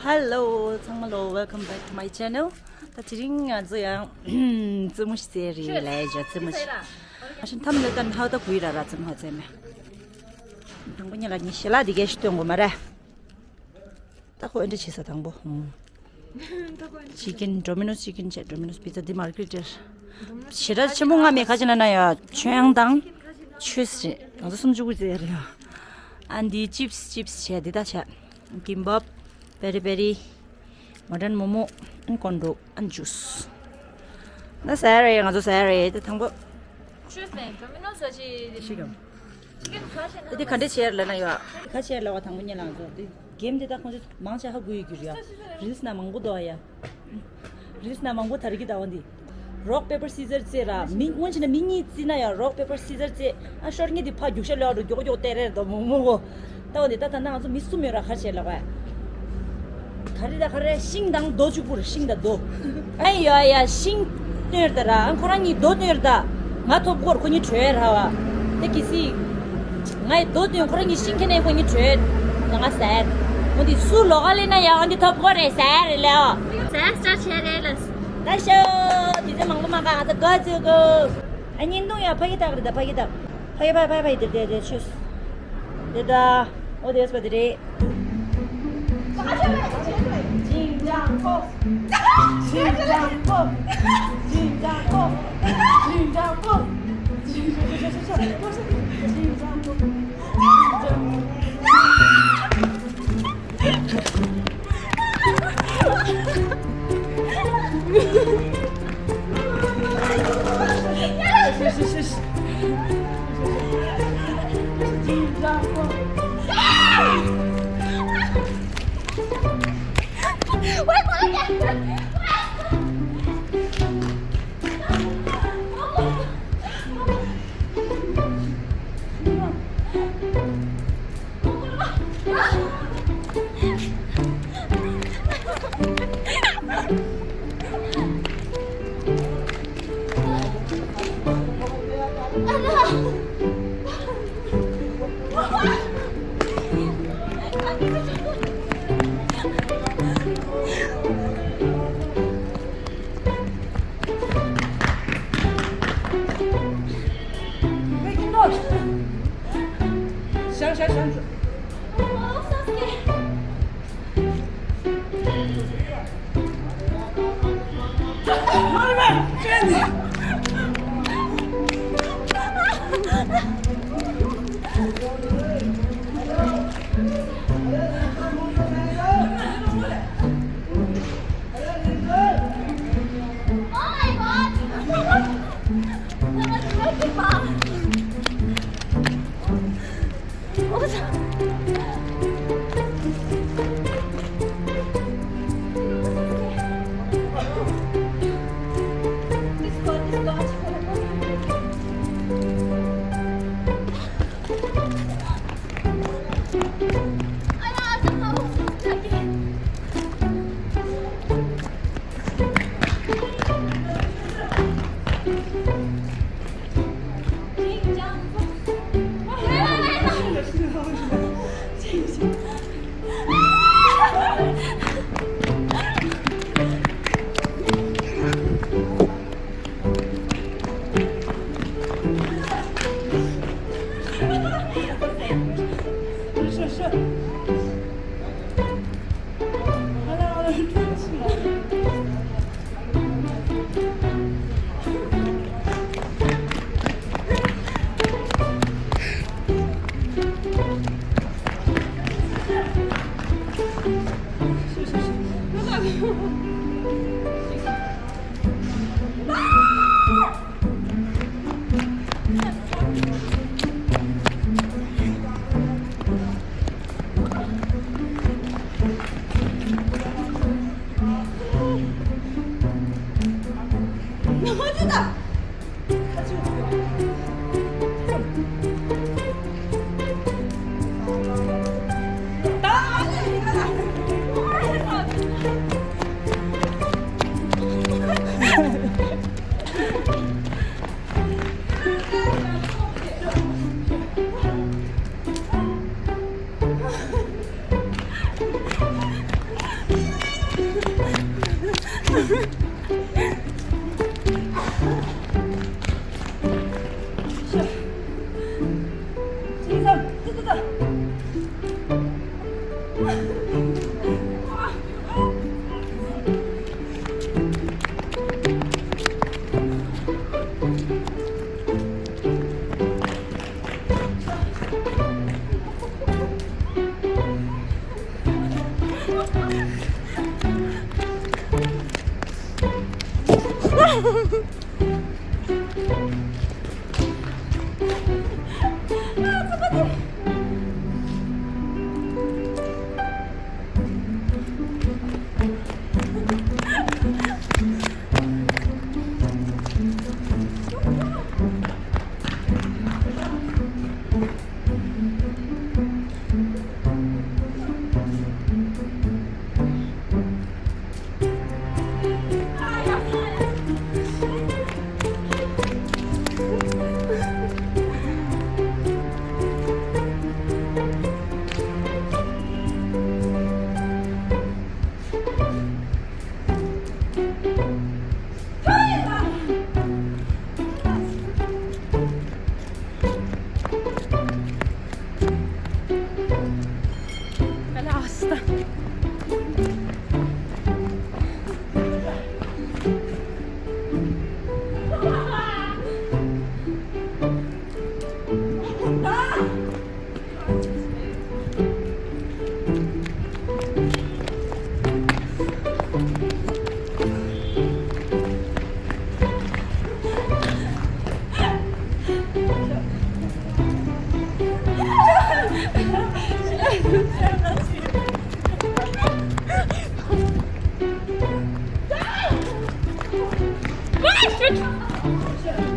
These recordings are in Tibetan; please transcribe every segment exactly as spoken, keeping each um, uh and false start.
Hello ཚང་མ་ལོ། Welcome back to my channel. ད་དེ་རིང་ང་ཚོ་ཡང་རྩེད་མོ་ཞིག་རྩེ་རེད་ལབ་ཡ། རྩེད་མོ་ཞིག་ཨ་ཤིན་ཐམ་ལེ་ཏན་ཧའོ་ད་གུ་ཡི་ར་ར་རྩེད་མོ་རྩེ་མེ། དང་པོ་ཉིད་ལ་ཉི་ཞལ་ལག་འདི་གས་ཤིག་སྟོན་དགོས་མ་རེད། ད་ཁོ་ཨེ་འདྲ་བྱེད་ས་དང་པོ། ཅི་ཀིན་ཌོ་མི་ནོས་ཅི་ཀིན་བྱས། ཌོ་མི་ནོས་པི་ཛ་འདི་མར་ཀི་ཊར། ཞེ་དྲག་ཆེན་པོ་ང་མེད་ཁ་ཅིག་ན་ན་ཡ་ཆོས་དབྱངས་དང་ཆོས་རེད། ང་ཚོ་སུམ་ཅུ་དགུ་ཙེ་རེད་ཡ། ཨ་འདི་ཅིབས་ཅིབས་བྱས་འདི་ད་བྱས། ཀིམ་བབ། པེ་རི་པེ་རི། མོ་ཊན་མོ་མོ། ཨན་ཀོན་འགྲོ། ཨན་ཇུས། ན་ཟ་ཡ་རེད། ང་ཚོ་ཟ་ཡ་རེད། ད་དང་པོ། ཆོས་ཟེར་ཌོ་མི་ནོ་ཟ་ཅི། ཤི་གམ། ཅི་ཀན་ཁ་ཤས་ན། ད་དེ་ག་འདྲས་བྱས་ལ་ན་ཡོད། ག་བྱས་ལ་བ་དང་པོ་ཉེ་ལང་ཚོ་དེ་གེམ་དེ་ད་ཁོང་ཚོ་མང་ཆེ་ཧ་གོ་ཡི་གི་རེད་ཡ། རིལ་སི་ན་མང་པོ་འདུག་ཡ། རིལ་སི་ན་མང་པོ་ད་རེ་གི་ད་བ་འདི། རོག་པེ་པར་སི་ཛར་རྩེ་ར། མི་སྔོན་ཆད་ན་མི་གཉིས་རྩིས་ན་ཡང་རོག་པེ་པར་སི་ཛར་རྩེ། ཨ་ཤོར་ངེས་དེ་ཕ་རྒྱུག་ཤ་ལོག་འགྲོ་མགྱོགས་མགྱོགས་སྟེར་རེར་དོ་མོ་མོ་གོ། ད་འོ་འདི་ད་ད་ན་ང་ཚོ་མི་གསུམ་ཡོད་ར། ག་རེ་བྱས་ལ་བ། ག་རེ་ད་ག་རེ་ཤིང་དང་རྡོ་གཅིག་པུར་ཤིང་དང་རྡོ། ཨ་ཡོ་ཡ་ཤིང་སྟོན་ད་ར། ཨ་ཁོ་རང་གཉིས་རྡོ་སྟོན་ད། ང་ཐོབ་སྐོར་ཁོ་གཉིས་བྲོས་ར་བ། དེ་གི་སི། ང་ཡི་རྡོ་སྟོན་ཁོ་རང་གཉིས་ཤིང་ཁྱེར་ནས་ཁོ་གཉིས་བྲོས། ང་ཟེར། འོ་འདི་སུ་ལོག་ག་ལེ་ན་ཡ་འོ་འདི་ཐོབ་སྐོར་རེད་ཟེར་རེ་ལེ་ཨོ། ཟེར་སི་ཊར་བྱས་རེད་ལ། ད་ཤོ། དུས་ཚོད་མང་པོ་མ་འགག་ང་ཚོ་ག་ཚོད་གོ། ཨ་བརྙན་ཐུང་ཡ་ཕ་གི་ཐག་རེད་ད། ཕ་གི་ཐག་ཕ་གི་ཕ་གི་ཕ་གི་དེ་དེ་དེ་ཆུས། དེ་ད། ཨོ་དེ་སྤ་དེ་རེད།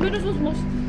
Tomato sauce must.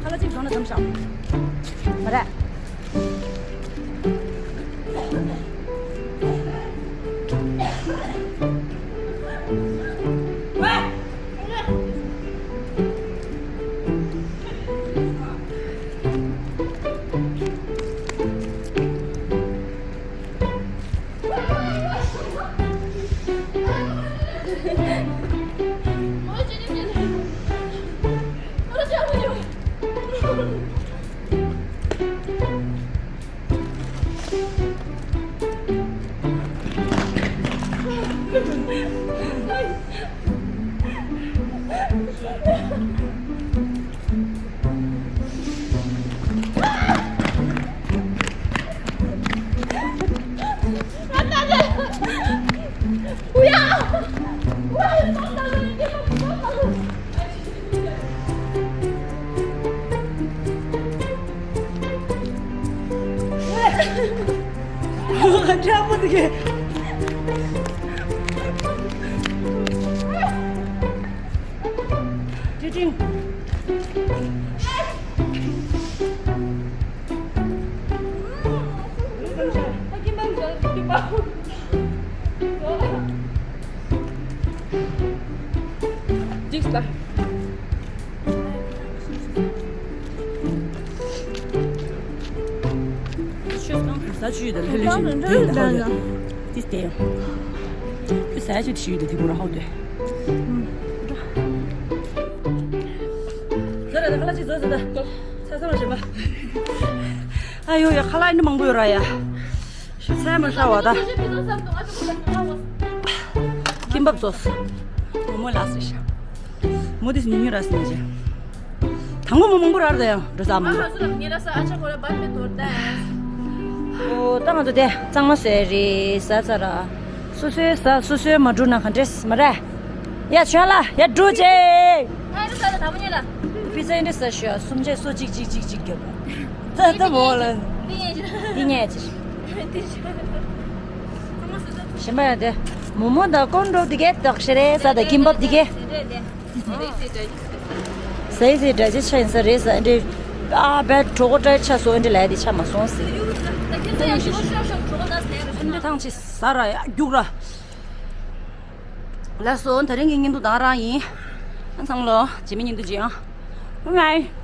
ཁ་ལག་ཅིག་བཟོ་ན་འཛོམས་ཤག་མ་རེད། འདྲ་པོ་འདུག་གས། ཅི་ཅིང་། འགྲིགས་ལ། ཆོས་སྐམ་ཟ་ཆུ་ཡོད་དང་ལྷོད་ལྷོད་བྱས་ནས་འདི་དེ་ཡང་ཁོས་ཟ་ཆུ་དེ་ཞུས་དེ་དེ་གུ་ར་ཧོ་དེ། ཟ་ར་ད་ཁ་ལག་ཅིག་བཟོ་ཟ་ད། ཚ་ཚ་མ་བྱེད་པ། ཨ་ཡོ་ཡ་ཁ་ལག་འདི་མང་པོ་ཡོད་ར་ཡ། ཞིབ་ཚད་མ་ཤ་བ་ད། ཀིམ་པབ་བཟོས། མོ་མོ་ལ་སི་ཤ། མོ་དེ་ཉུ་ཉུ་ར་སི་ནི་ཅི། དང་པོ་མོ་མང་པོ་ར་ར་ད་ཡང་འགྲོ་ས་མང་པོ། ཨོ་ད་ང་ཚོ་དེ་གཙང་མ་ཟེར་རེད་ཟ་ཚ་ར། སོ་སོའི་ཟ་སོ་སོའི་མ་འགྲོ་ན་ག་འདྲས་མ་རེད། ཡ་ཆོན་ལ་ཡ་འགྲོ་ཅེ། ཕི་ཚ་འདྲ་ཟ་ཤོད་སུམ་ཆ་སོ་གཅིག་གཅིག་གཅིག་གཅིག་རྒྱབ། ད་ད་མོ་ལ། འདི་ཉལ་ཅི། ཞིམ་པ་ཡ་དེ། མོ་མོ་དང་ཀོན་འགྲོ་འདི་གས་དོག་ཤེ་རེད་ས་དང་ཀིམ་པབ་འདི་གས། ཟས་ཟས་འདྲ་ཅི་ཆ་ཡིན་ས་རེད་ས་འདྲ། ཨ་བས་གྲོགས་པོ་འདྲ་ཆ་སོ་འདྲ་ལས་དེ་ཆ་མ་སོང་ཟེར། འདི་ཐང་ཆི་ས་ར་ཡ་རྒྱུག་ར། ལགས་སོ་ད་རིང་གི་བརྙན་ཐུང་ད་ག་རང་ཡིན། ཨ་ཚང་ལོ་རྗེས་མའི་བརྙན་ཐུང་ཅིག་ཨང་།